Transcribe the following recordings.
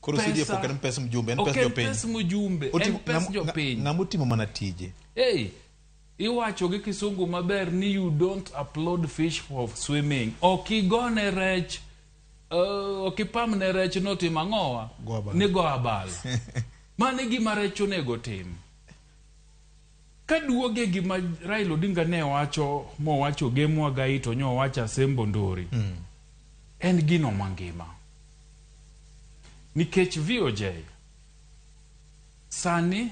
Koro CDF ok en pes mjumbe, en ok pes en jopiny. pes mjumbe, en Otimo- pes ng'ama- jopiny. Ng'ama otimo mana tije. Hey, iwacho gi kisungu maber ni you don't applaud fish for swimming. Ok igone rech, ok ipamne rech notimo ang'owa? Go abal. Ni go abal. Mano e gima rech onego tim. Kaduoge gima Raila Odinga ne wacho mowacho Gem Wagai to nyowacho Asembo Ndori. En gino mangima. Nikech VOJ sani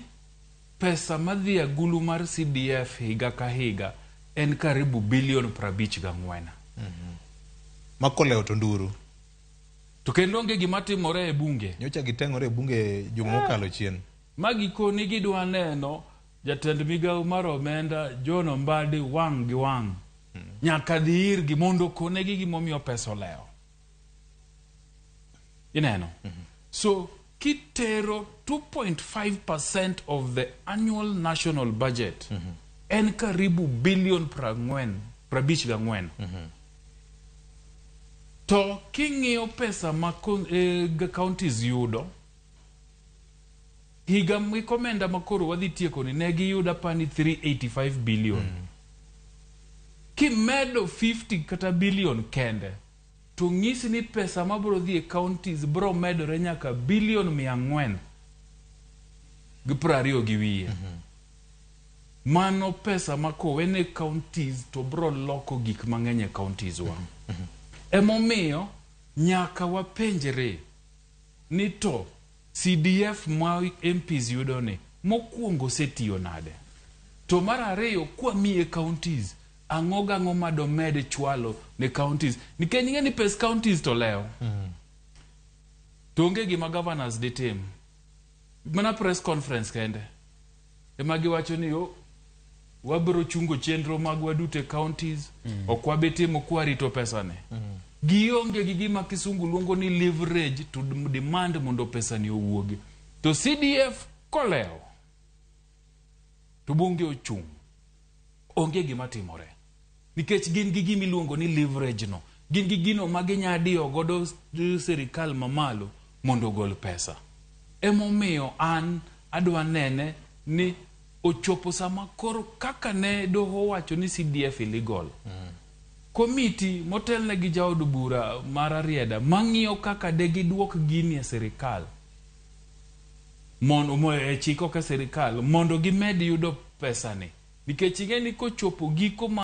pesa madhi e agulu mar CDF higa ka higa en karibu bilion 54. Ma kolewo to nduru. To kendo onge gima timore e bunge. Nyocha giteng'ore e bunge juma mokalo chien. Ma gikoni gidwa neno jatend migawo mar omenda John Mbadi wang' gi wang'. Nyaka dhi irgi mondo okonegi gimomiyo pesa olewo. Ineno? So kitero 2.5% of the annual national budget en karibu bilion 54. To king'iyo pesa ma counties yudo higa mikomenda ma koro wadhi tieko ni ne giyudo apani 385 billion. Kimedo 50 kata billion kende to ng'isi ni pesa mabiro dhi e counties biro medore nyaka bilion 420 gi wiye. Mano pesa ma kowene counties to biro loko gik mang'eny e counties wa. Emomiyo nyaka wapenjre ni to CDF ma MPs yudo ni mokwongo osetiyo nade? To mar ariyo kwamiye counties ang'o gang'o madomed chwalo ne counties nikech ing'e ni pes counties to lewo. To onge gima governors ditim. Mana press conference kende. Ema giwacho ni o wabiro chungo chenro magwa duto e counties, ok wabi timo kwarito pesa ni. Gionge gi gima kisungu luongo ni leverage to demand mondo pesa ni owuogi. To CDF kolewo to bunge ochung', onge gima timore. Nikech gin gi gima iluongo ni leverage no. Gin gi gino ma ginya diyo godo sirikal mamalo mondo ogol pesa. Emomiyo an adwa nene ni ochopo sama koro kaka ne doho owacho ni CDF illegal. Komiti motelne gi jaod bura mar Rarieda mang'iyo kaka de giduok gini e sirikal mondo e chik ok e sirikal mondo gimed yudo pesa ni. Nikech ing'e ni kochopo giko ma